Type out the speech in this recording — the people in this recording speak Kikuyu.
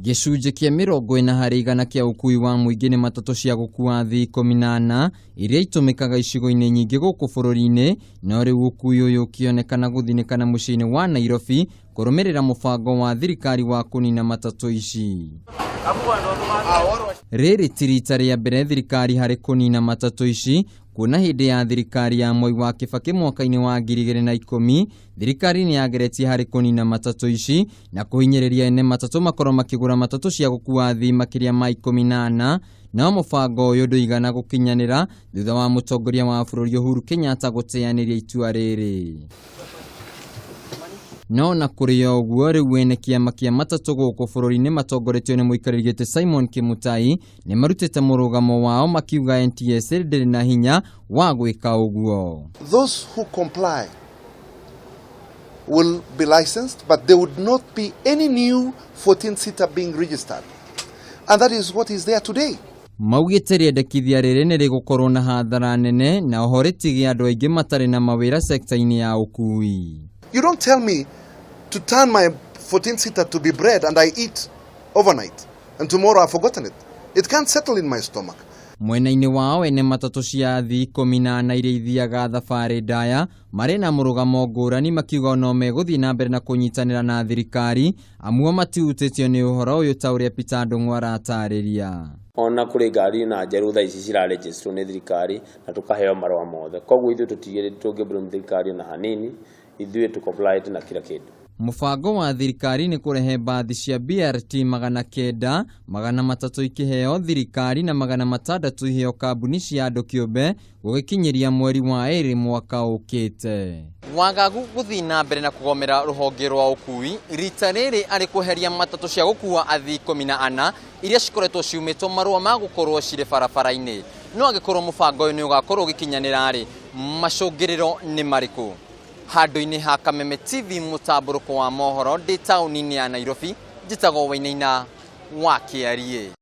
Gĩcunjĩ kĩa 40% kĩa ũkui wa mũingĩ nĩ matatũ cia gũkua athii 14 iria itũmĩkaga icigo-inĩ nyingĩ gũkũ bũrũri-inĩ. No rĩu ũkui ũyũ ũkĩonekana gũthinĩkana mũciĩ-inĩ wa Nairobi kũrũmĩrĩra mũbango wa thirikari wa kũnina matatũ ici. Rĩrĩ ti rita rĩa mbere thirikari harĩ kũnina matatũ ici, kuona hĩndĩ ya thirikari ya Mwai wa Kibaki mwaka-inĩ wa 2010, thirikari nĩ yageretie harĩ kũnina matatũ ici na kũhinyĩrĩria ene matatũ makorwo makĩgũra matatũ cia gũkua athii makĩria ma 14. No mũbango ũyũ ndũigana gũkinyanĩra thutha wa mũtongoria wa bũrũri Uhuru Kenyatta gũteanĩria itua rĩrĩ. No na kũrĩ o ũguo, rĩu ene kĩama kĩa matatũ gũkũ bũrũri-inĩ matongoretio nĩ mũikarĩri gĩtĩ Simon Kimutai nĩ marutĩte mũrũgamo wao, makiuga NTSA ndĩrĩ na hinya wa gwĩka ũguo. Those who comply will be licensed, but there would not be any new 14-seater being registered. And that is what is there today. Maugĩte rĩendekithia rĩrĩ nĩ rĩgũkorwo na hathara nene na oho rĩtige andũ aingĩ matarĩ na mawĩra sekta-inĩ ya ũkui. You don't tell me to turn my 14-seater to be bread and I eat overnight, and tomorrow I've forgotten it. It can't settle in my stomach. Mwena-inĩ wao, ene matatũ cia athii 14 iria ithiaga thabarĩ ndaya marĩ na mũrũgamo ngũrani, makiuga no megũthiĩ na mbere na kũnyitanĩra na thirikari amuo matihutĩtio nĩ ũhoro ũyũ, ta ũrĩa Peter Ndung'u aratarĩria. Ona kũrĩ ngari na njerũ thaa ici ciraregisterwo nĩ thirikari na tũkaheo marũa mothe, koguo ithuĩ tũtigĩrĩ tũngĩ thirikari ona hanini. Ithuĩ tũ compliant na kila kĩndũ. Mũbango wa thirikari nĩ kũrehe mbathi cia BRT 900, 300 ikĩheo thirikari na 600 iheo kambuni cia andũ kĩũmbe gũgĩkinyĩria mweri wa ĩrĩ mwaka ũkĩte. Wagagu gũthiĩ na mbere na kũgomera rũhonge rwa ũkui, rita rĩrĩ arĩ kweheria matatũ cia gũkua athii 14 iria cikoretwo ciumĩtwo marũa ma gũkorwo cirĩ barabara-inĩ. No angĩkorwo mũbango ũyũ nĩ ũgakorwo ũgĩkinyanĩra rĩ, macũngĩrĩro nĩ marĩkũ? Handũ-inĩ ha Kameme TV mũtambũrũko wa mohoro, ndĩ taũni-inĩ ya Nairobi, njĩtagwo Wainaina wa Kĩariĩ.